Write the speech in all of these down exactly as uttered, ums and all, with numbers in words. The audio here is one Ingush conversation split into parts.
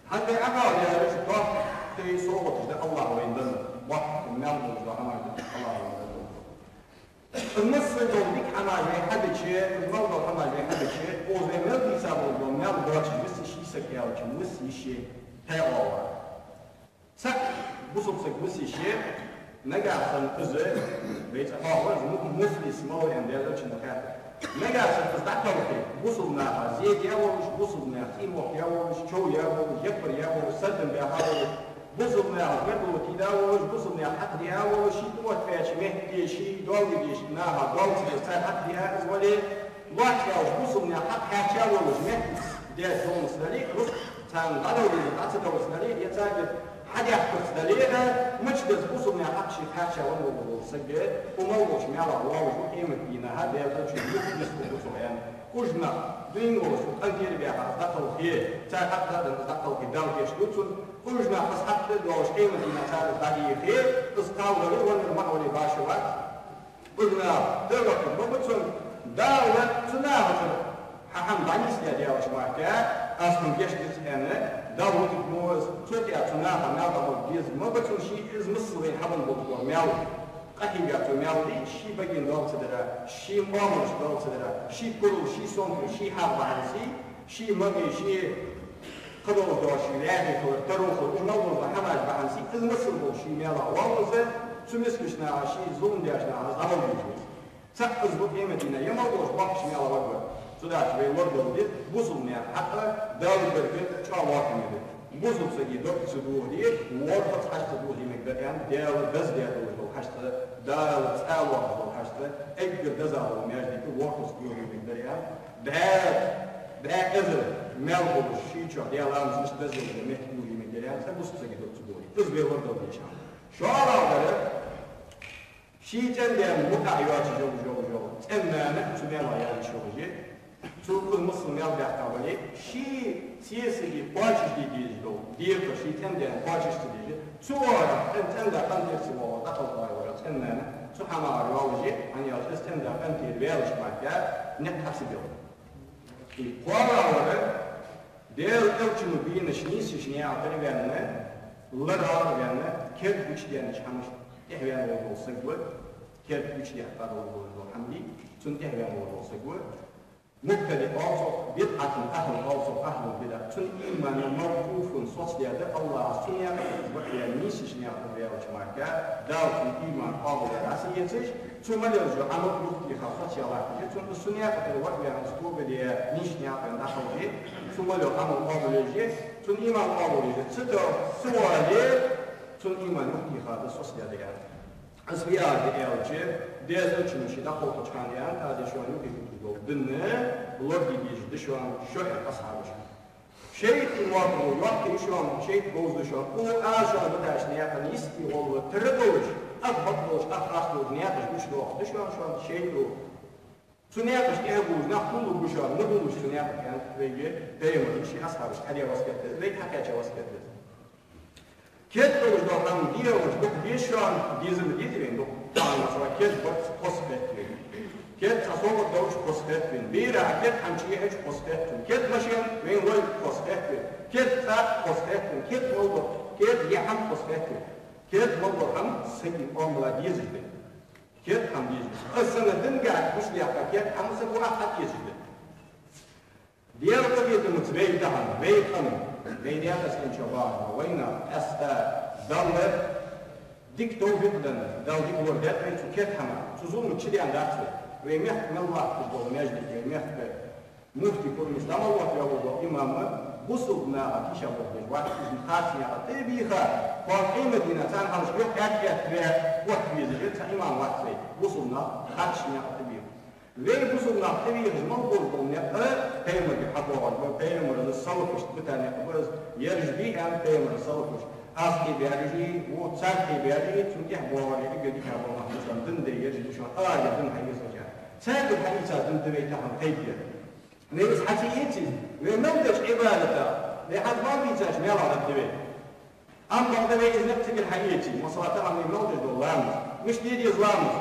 Хьанна Ӏакъал яраш дохк тӀе совгӀаташ да Аллахӏа вайна денна. Боккха мел долаш да хӀамаш да Аллахӏа вайна денна. Из масса дола дика хӀамаш вай хьадича, из мел дола хӀамаш вай хьадича, укхаза вай мел дийца бола мел доацаш виса ши саг аьлча, виса йиш я тайгӀа вар. Цхьа бусалба саг виса йиш я, нагахь санна из, вай цӀа хьоахавар из му-, муфлис ма ва аьнна, Даьла элчано хаьттар. Нагахь санна из дӀакхалхе, бусалба наха зе даь волаш, бусалба наьха цӀий мохк яь волаш, чов яь волаш, яппар яь волаш, сардам баьха волаш, бусалба наха гӀерло тийна волаш, бусалба наьха хьакъ диа волаш, ший тӀа оттаваьча метте, ший доал деш наха доал ца деш, цар хьакъ диа из вале, лоацца волаш, бусалба наьха хьакъ хьаьрча волаш, метте деш долаш дале, рузкъа царна дӀадала дезар дӀа ца далаш дале, е царга хьадаьккхарца дале а, мича деза бусалба наьха хьакъ шийх хьаьрча венна вола саг, укх мел волча маьлах воаллаш ва къематдийнахьа, Даьла элчано юха нийсвергва цо аьнна. Уж нах, дуйна волаш цу къинтӀера баьха из дӀакхалхе, цар хьакъ дӀаденна из дӀакхалхе, Дала гешт дойла цунна, уж нах из хьакъ тӀа доаллаш къематдийнахьа цар из дӀадийхе, из кхалхале веннар маӀа вале башха вац. Уж наха тӀавахар ма ба цунна, Дала цу нахаца хьа хӀама дӀанийсдаь даьлча мара, аз хӀама гешт дац аьнна, Дала вутаргва из, цул тӀехьа цу наха маьл дӀабала дезарг ма ба цунна, ший из масса вайна хьабенна болаш бола маьл, къахьийга цо маьл дий, ший баген доал ца дара, ший муамалаш доал ца дара, ший курал, ший сонтал, ший хьагӀ бахьанца, ший магӀий, ший кхы долаш дола ший ваьхий хилар, таро хилар, уж мел дола хӀамаш бахьанца, из масса болаш ший маьлах воаллаш, цу мискача наха, ший зулам деча наха из дӀабала дезаш ва из. Цхьаъ из ва къематдийнахьа, е мел долаш боккхача маьлах варгвар. Цудухьа вай лорадала деза бусалба наьха хьакъ Дала гарга чӀоагӀа лоархӀаме да. Бусалба сага дог ца дохаде, ворхӀазза хьаж ца дохаде мегаргда аьнна, Даьла деза даь долаш дола хьаж цӀа, Дала цӀа лоархӀаш дола хьаж цӀа, эггара дезагӀа дола маьждиг ворхӀазза дохаде мегаргда аьнна, бӀаь, бӀаь эзар маьл болаш ший чу Даьла ламаз иштта деза дола метте дохаде мегаргда аьнна, цхьа бусалба сага дог ца дохаде. Из вай лорадала дезаш хӀама. ШоллагӀа дар, ший цӀен-даьна мутӀахьа йоацаш йола, йола, йола цӀен-нана цу маьлах яьлча йола я, цо укхаза масала маьл баьккха бале, ший цецаге кхоачашде дезаш дола декхар, ший цӀен-даьна кхоачаш ца деш, цу оагӀорахьа цӀен-, цӀен-да къинтӀера ца воагӀаш дӀакхалхавар цӀен-нана цу хӀамах йоалаш я, хӀана аьлча из цӀен-да къинтӀера ваьлча мара никъ хьа ца билла. И кхоалагӀа вар, Даьла элчано бийнача нийсача наькъа тӀара ваьнна, ларалара ваьнна, керда гучадаьннача хӀамашта тӀехьа ваьнна вола саг ва, керда гучадаьккха дола хӀама дий, цунна тӀехьа ваьнна вола саг ва. МубтадиӀ оал цох, бидӀатан ахӀл оал цох, ахӀлул бидӀа. Цун иман мавкъуфун, соцадаь да, Аллахӏа цу наькъа тӀара ваь, нийсача наькъа тӀара ваьлча мара, Дала цун иман къоабалъяь дӀа ца эцаш, цо мел йола Ӏамал юхатеха соцаяь латташ я, цунна цу наькъа тӀара ваь, из тоба даь, нийсача наькъа тӀара дӀакхалхе, цо мел йола Ӏамал къоабалъеш я, цун иман къоабалъеш я, цу тӀа ца вале, цун иман юхатеха да, соцадаь да аьнна. Из фу яхар да аьлча, Даьла элчано ше дӀакхалхача хана аьннад, аз шоана юхаергья дола дин лораде дезаш да шоана шоай асхьабаша. ШайтӀа воаккхар йоккха я шоана, шайтӀа говза да шоана. Укхо аз шоана дитача наькъан йисте гӀолла тара долаш, ах бакъдолаш, ах харцдолаш наькъаш гучадоахаш да шоана, шоана шайтӀа. Цу наькъашта тӀехьа гуллуш нах хулаш ба шоана, ма гуллаш цу наькъа, аьннад вайга пайхамара ший асхьабашка хьадаь васкет да из, вайга хьакхаьча васкет да из. Керда долаш дола хӀама де йиш, дукха деза шоана, дезар ма дезий вайна дукха. Тахан масала керда барзкъа хоза хет вайна. Керда цхьа совгӀат долаш хоза хет вайна. Бера керда хӀама чу яхьача хоза хет вайна. Керда машен вайна лой хоза хет вайна. Керда цӀа хоза хет вайна. Керда мел дола, керда е хӀама хоза хет вайна. Керда мел дола хӀама сага къоамала дезаш да. Керда хӀама дезаш да. Из санна динга гучадаьккха керда хӀама сага ах хьа дезаш да. Даьла къахетамца вай тахан, вай къам, вай наькъа сенча бахьан, вайна къаьстта Далла дика товфикъ денна, Дала дика лорадаьд вайна цу керда хӀамах, цу зуламах чудаьнна дац вай. Вай мехка мел латташ дола маьждиг, вай мехка муфти пурнис дӀа мел лоаттаваь вола имам бусалба наха тийшаболх беш вац, уж харц наькъа тӀа а бийха, кхоана къематдийнахьа царна хьалхашка юкъ аьтта-аьтта ваь, отта везаш цхьа имам вац вай, бусалба нах харц наькъа тӀа бийха. Вай бусалба нах тӀавийхача мел болаш бола никъ пайхамарга хьатохаш ба, пайхамара салафашта бита никъ ба из, ераш бий аьннад пайхамара салафаша. Аз кхебаьраш а, ву цар кхебаьраш а, цунна тӀехьа боагӀараш а, эггара дикагӀа бола нах ба шоана, дин де ераш ба шоана, Ӏаьлий дин хьаэцаш. Царгара хьаийца дин да вай тахан кхайкаде. Вай из хьа ца эций, вай мел деча Ӏибадата, вай хьа мел дийцача маьлах да вай. Амма бакъда вай из никъ цигара хьаэций, масала, тахан вай мел деш дола ламаз. Мишта де деза ламаз?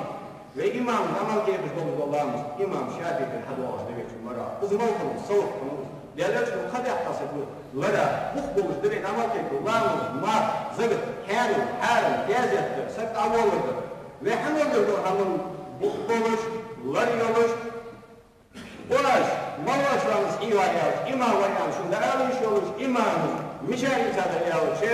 Вай имамаша дӀа мел дехаш долаш дола ламаз, имам ШафиӀийгара хьадоагӀаш да вай цу мара. Из мел хиннав, салаф хиннав из. Даьла Элчано кхаъ даьккха саг ва лара, бух болаш да вай Ӏамал кхетар, ламаз, марха, закат, хьаьрам, хьарам, даь-даьй дар, саг дӀаволлар дар. Вай хьан воллар дар, хьан бух болаш, лар йолаш, оаш, малаш ванас хьийвар аьлча, имам ва аьлча, шун да ала йиш йолаш, имам, мичара ийца дар аьлча,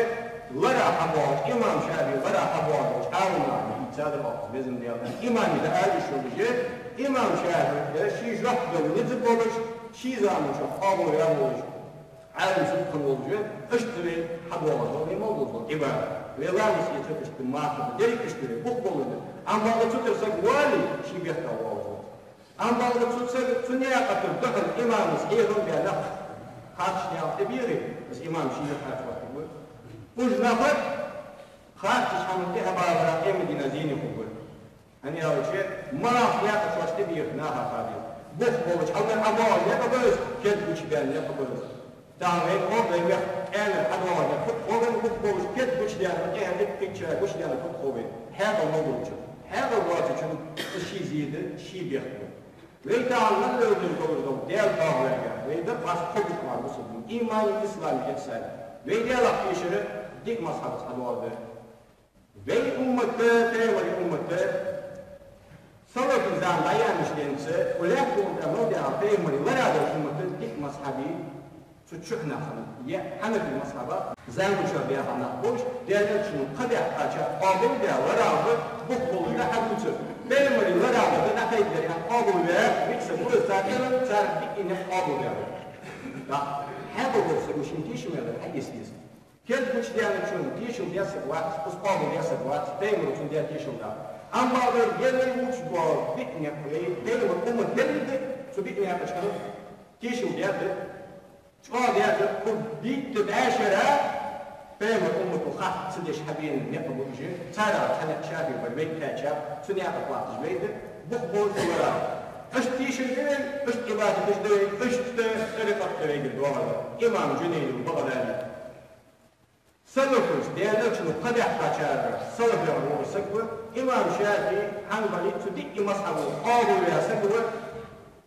лара хьабоагӀаш, имам ШафиӀий лара хьабоагӀаш, Ӏалам нах ийца дар оаха безам дела. Имам да ала йиш йолаш, имам ШафиӀий, ший жоп дала низ болаш, ший заман чу къоабал ваь волаш, Ӏалам саг хинна волаш, иштта вай хьадоагӀаш дола, вай мел долаш дола Ӏибадат. Вай ламаз эцар иштта, марха да, деррига иштта вай бух болаш да. Амма бакъда цу тӀара саг вале, ший бехк воагӀаш ва. Амма бакъда цу сага, цу наькъа тӀара духьал имамас хьехам баь нах, харцача наькъа тӀабийгӀе, из имам ший юхь хьача вахтиг ва. Уж нах харцача хӀаман тӀехьа бахара къематдийнахьа зене хургба. ХӀана аьлча, мархий наькъа чу тӀабийгӀача наха хабе, бух болаш, хьалхара ӀабоагӀаш никъ ба из, керда гучабаьнна никъ ба из. Тахан вай къо, вай мехка къаьнара хьадоагӀаш никъ фуд хов вайна, бух болаш, керда гучадаьнна, тӀехьа дика кхийтта гучадаьнна фуд хов вайна? Хьаькъал ма долчун. Хьаькъал доацачун ший зе да, ший бехк ба. Вай тахан мел леладеш долаш дола Даьла тоаха ваьннар, вай да пхьарс кхо бутт мара бусалба дин, имани, ислами, ихьсани. Вай Даьлах тешар диъ мазхӀабаца хьадоагӀар да. Вай уммата, пайхамара уммата, салафий зама дӀаяьннача денца, укх лаьттан тӀа мел даьнна пайхамара лара долча уммата диъ мазхӀаба цу чухь нах хиннаб. Е хьанафий мазхӀаба заман чу баьха нах болаш, Даьла Элчано кхаъ даьккхача къоабал даь, лара да, бух болаш да хьадувцар. Пайхамара лара да дӀакхайкадар аьнна къоабал ваь, виъ саг ва, цар тӀера, цар диъ никъ къоабал даь. ТӀаккха хьаькъал дола саг ва шийна тешам яр хьаэца деза. Керда гучадаьнначун тешал даь саг вац, из къоабал даь саг вац, пайхамара цунна даь тешал дац. Амма вай герой вучу дола биъ никъ вай, пайхамара уммат деррига цу биъ никъа чу хиннад, тешал даь да. ЧӀоагӀа даь да, укх битта бӀаьшера пайхамара уммато харц ца деш хьабена никъ ба уж, царех цхьа никъ ШафиӀий бар вайга кхаьча, цу наькъа тӀа латташ вай да, бух болаш лара. Иштта тешаш да вай, иштта Ӏибадаташ да вай, иштта тӀарикъат да вайгара доагӀар. Имам Джунайд аль-БагӀдадий. Салафаша, Даьла Элчано кхаъ даьккхачараш, салаф яхар вола саг ва, имам ШафиӀий, Хьанбали, цу диъ мазхӀабо къоабал ваь саг ва,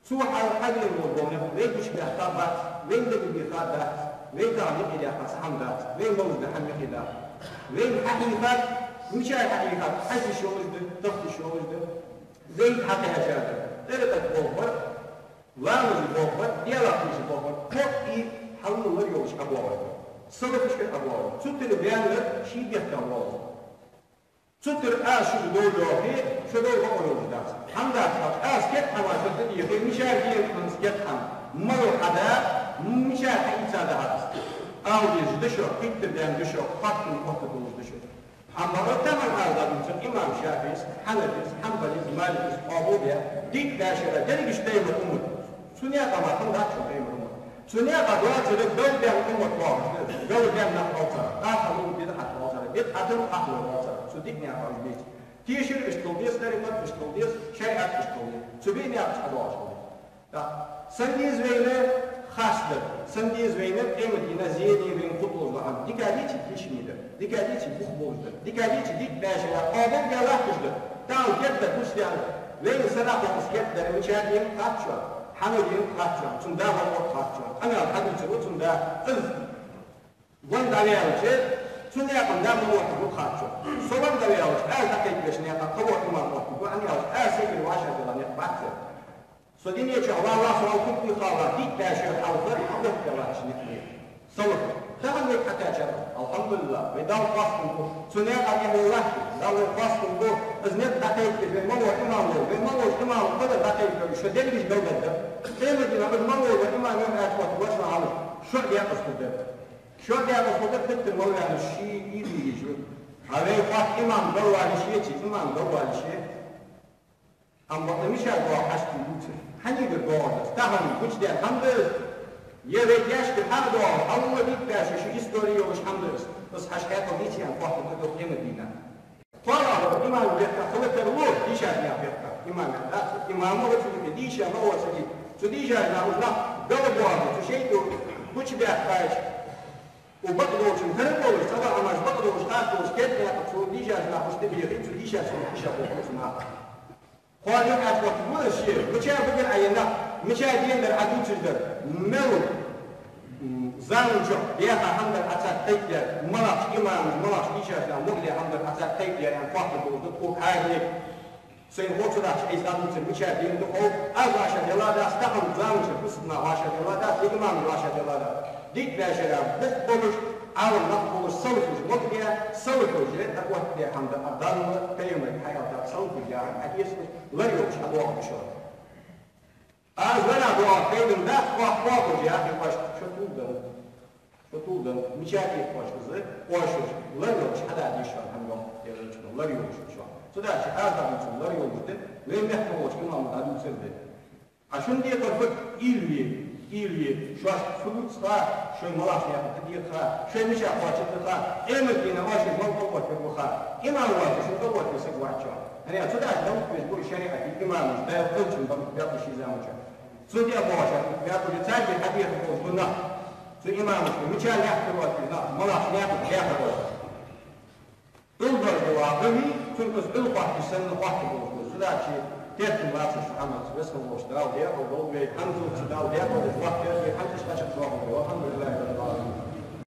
цо хьа-, хьадена вола никъ вай гучабаьхка бац, вайна дагабийха дац, вай тахан юкъе даьккха цхьа хӀама дац, вай мел да хӀама юкъе дац. Вайна хьахьийхад, мичара хьахьийхад, хьажа йиш йолаш да, тахта йиш йолаш да, вайга хьакхаьчад, тӀарикъат болх бар, ламаз болх бар, Даьлах тешар болх бар, кхоъ а хьалха лар йолаш хьабоагӀаш ба. Салафашкара хьабоагӀаш ба. Цу тӀара ваьннар ший бехк воагӀаш ва. Цу тӀара аз шуга дов йоахе, шо дов хьо йолаш дац. ХӀама дац хьалха, аз керда хӀама шоана тӀадийхе, мичара дена хӀама керда хӀама. Мало хьада, мичара хьаийца да хьа аз. Ала дезаш да шо, кхийтта даьнна да шо, хаттам хатта долаш да шо. Амма тахан аз дӀадувцар имам ШафиӀийс, Хьанафис, Хьанбалис, Маликис къоабал даь, диъ бӀаьшера деррига пайхамара уммат. Цу наькъа мара хиннадац шун пайхамара уммат. Цу наькъа доацар галбаьнна уммат боагӀаш да, галбаьнна нах болаш ба, кхалсаг, бидӀат болаш ба, бидӀатал кхалсаг болаш ба. Цу диъ наькъа уж бийца. Тешар иштта хила деза, тӀарикъат иштта хила деза, шариӀат иштта хила деза. Цу биъ наькъа чу хьадоагӀаш хила деза. ТӀаккха цун деза вайна харцдар, цун деза вайна къематдийнахьа зене вайна хургдолаш дола хӀама. Дика дийцача тешаме дар, дика дийцача бух болаш дар, дика дийцача диъ бӀаьшера къоабал даь латташ дар. Тахан керда гучадаьнна, вайна сарахьа из керда дар, мичара дена харц шоана, хьан дена харц шоана, цун да вар харц шоана, къамаьл хьадувцар ва цун да, из венна дӀаваьлча, цу наькъа да ма оттаргва харц шоана. Со венна дӀаваьлча, аз дӀакхайкабеча наькъа кхы вола имам оттаргва, хӀана аьлча аз сайгара вӀашагӀдоалла никъ бац ер. Со дунен чу валлалца, со алкупни хала, диъ бӀаьшера хьалха, хьалха латташ никъ ма яр. Салаф. Тахан вайга хьакхаьчар, алхьамдулиллахӀ, вай Далла хоастам ба. Цу наькъа тӀехьа вай латтар, Далла вай хоастам ба. Из никъ дӀакхайкабеш вай мел вола имам волва, вай мел волча имама кхадар дӀакхайкабеш, шо дерригаш галдаргда. Къематдийнахьа из мел вола имам юхь хьача хӀотта гошла хьалаш, шо декъаза хургдар. Шо декъаза хургдар, хӀаьта мел ваьннар ший ийдийгаш ва. А вай хатта имам галвале шеца, имам галвале ше. Амма бакъда мичара доагӀа хьашт дувцар? Хьанагара доагӀар да из? Тахан гучадаьнна хӀама да из? Е вай тешкара хьадоагӀа, хьалха диъ бӀаьшера шу истори йолаш хӀама да из? Из хьаша хьаькъал дийца аьнна хоаттаргда къематдийнахьа. КхоалагӀа имама бехк хила тарлу дийшача наьха бехк, имам яхар дац. Имам ва цу юкъе дийша ма вац из. Цу дийшача наха уж нах галбоагӀа, цу шайтӀо гучабаьккхача, укх бакъдолчун тара болаш, цхьабакъда хӀамаш бакъдолаш, харц долаш, керда наькъа цу дийшача наха уж тӀабехе, цу дийшача наьха иша боху цу наха. Кхоана юхь хьача хӀотта гуш ше, мичара багара Ӏа е нах, мичара дена дар Ӏа дувцаш дар, мел М, заман чухь дийха хӀама дар Ӏа царга кхайкадаьр, малагӀча имамаша, малагӀча дийшача наха мукъа даь хӀама дар Ӏа царга кхайкадаьр аьнна хоаттаргдолаш да тхога хьагӀ. Сайна ховш дац, Ӏийса дувцар мичара дийна да хов, аз вӀашагӀъелла дац, тахан заман чухь бусалба нах вӀашагӀъелла дац, е имамаш вӀашагӀъелла дац. Дика башара бух болаш, Ӏалам нах болаш, салафаш мукъа даь, салафаша дӀаоттадаь хӀама да Ӏа Далла, пайхамара хьаялтар, салафаша яхар хьаэцаш, лар йолча хьадоагӀа шо. Аз ларах доагӀа пайдана дац, оаха кхоабаш яхе, оаш шо тувлдан, шо тувлдан, мича тӀехьа оаш из, оаш лар йолча хьада дийша хӀама йоах, яхача лар йолаш шо. Цудухьа аз дӀадувцар лар йолаш да, вай мехка волча имама дӀадувцар да. А шун декхар фуд, уйла е, уйла е, шоашта фу дувц ха, шоай малагӀча наькъа тӀа деха ха, шоай мича кхоачаргда ха, къематдийнахьа оаш из мала къахетаргва ха. Имам вац, шун къахетаве саг вац. ХӀана аьлча цудухьа далла веза ба шариӀата имамаш, Даьла элчан бакъ баьккхача заман чухь. Цу тӀа бохаш баьккхача царга хьадехаш болаш ба нах. Цу имамашка мича лаьттар оаха уж нах, малагӀча наькъа тӀа баьхар оаха. Ӏилма деш вола вахь, цунга из Ӏилма хоатташ санна хоаттаргболаш ба. Цудухьа теркам лацаш хӀама дац, Веза волча Дала декъал долда вай, хӀанзалца Дала декъал долда вай, вахь вай хӀанз иштта чакхдоахалда вай. Валхьамдулиллахьи раббил Ӏаламин.